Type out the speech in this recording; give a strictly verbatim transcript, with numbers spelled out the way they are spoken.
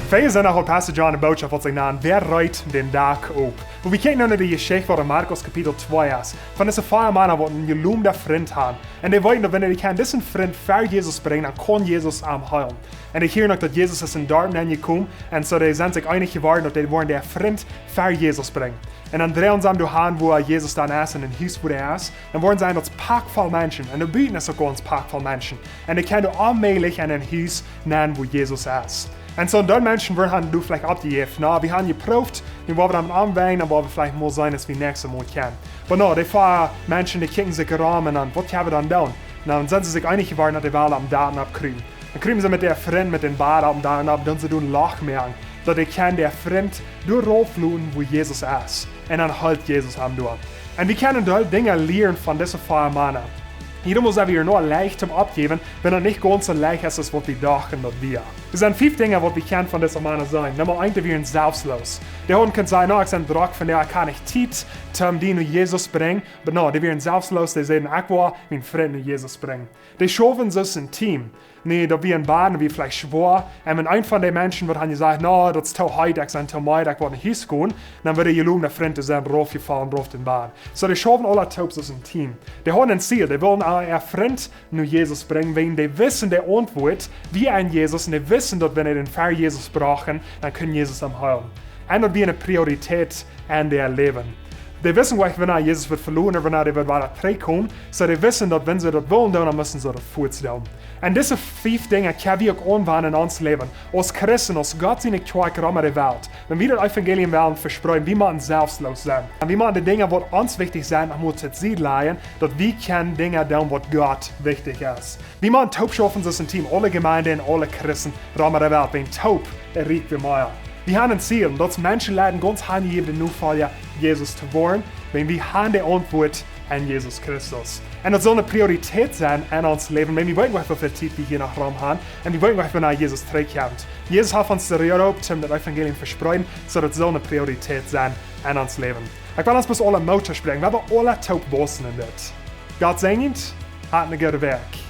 Vea Sindach haud Pastor John eene Bootschoft, waut sikj nand: Wäa reit dän Dak opp? Wua wie kjikjen no de Jeschicht, waut en Markus Kapitel twee es, von dise vea Mana, waut eenen jeloowden Frint han. Un dee weeten, daut wan dee kjennen disen Frint ver Jesus brinjen, dan kaun Jesus am heelen. Un dee hieren uk, daut Jesus es en Darp nenjekomen. Un soo dee sent sikj eenich jeworden, daut dee woaren dän Frint ver Jesus brinjen. Un dan dreien see am doahan, wua Jesus dan es, en een Hus, wua hee es. Dan woaren see en daut Pack voll Menschen. Un doa buten es uk gaunz Pack voll Menschen. Un dee kjennen onmäajlich en een Hus nenn, wua Jesus es. Un soo, dee Menschen woaren han doa veleicht oppjejäft: Na, wie han jeprooft, nu woa wie dan aunwenjen, dan woa wie veleicht mol seenen, aus wie näakjstet Mol kjennen. Oba no, dee vea Menschen, dee kjikjen sikj rom un dan, waut kjenn wie dan doonen? Dan sent see sikj eenich jeworden, daut dee wellen aum Dak nopp krupen. Dan krupen see met dän Frint, met dän Bad aum Dak nopp, dan see doonen Loch moaken, daut dee kjennen dän Frint doa rauf loten, wua Jesus es. Un dan heelt Jesus am doa. Un wie kjennen doa Dinja lieren von dise vea Mana. Hia mott wie no leicht toom oppjäwen, wan daut nich gaunz soo leicht es, aus waut wie dochten, daut wia. Doa sent fief Dinja, waut wie kjennen von dise Mana seenen. Numma eent, dee wieren selfstloos. Dee hauden kunt sajen: Na, ekj sie drock vondoag, ekj ha nich Tiet, toom dee no Jesus brinjen. Oba no, dee wieren selfstloos, dee säden: Ekj woa mienen Frint no Jesus brinjen. Dee schaufen soo aus een Team. Nä, daut wia een Bad, wia veleicht schwoa. Un wan eent von dee Menschen wudd han jesajcht: Na, daut es too heet, ekj sie too meed, ekj woa no Hus gonen, dan wudd dee jeloowde Frint sien raufjefollen, rauf dän Bad. Soo, dee schaufen aula toop soo aus een Team. Dee hauden een Ziel, dee wullen äa, äa Frint no Jesus brinjen, wäajen dee wisten de Auntwuat wia en Jesus, un dee wisten, daut wan see dän ver Jesus brochten, dan kunn Jesus am heelen. Un daut wia eene Priorität en äa Läwen. Dee wisten nich, wanea Jesus wudd veloten, wanea hee wudd wada trigjkomen. Soo, dee wisten, daut wan see daut wullen doonen, dan musten see daut fuaz doonen. Un dise fief Dinja kjenn wie uk aunwenjen en ons Läwen. Aus Christen, aus Gott siene Kjoakj rom de Welt. Wan wie daut Evangelium wellen vespreeden, wie motten selfstloos sennen. Un wie motten de Dinja, waut ons wichtich sent, noch mol tosied lajen, daut wie kjennen Dinja doonen, waut Gott wichtich es. Wie motten toop schaufen soo aus een Team, aule Jemeenden un aule Christen rom de Welt, wäajen toop erreicht wie mea. Wie han een Ziel, un daut es Menschen leiden, gaunz hanjejäwne Nofolja Jesus to woaren, wäajen wie han de Auntwuat en Jesus Christus. Un daut saul eene Priorität sennen en ons Läwen, wäajen wie weeten nich, woo väl Tiet wie hia noch rom han, un wie weeten nich, wanea Jesus trigjkjemt. Jesus haft ons jeroopen, toom daut Evangelium vespreeden, soo daut saul eene Priorität sennen en ons Läwen. Ekj well ons bloos aula Moot toospräakjen, wie haben aula toop wausen en dit. Gott säajent, hat eene goode Wäakj.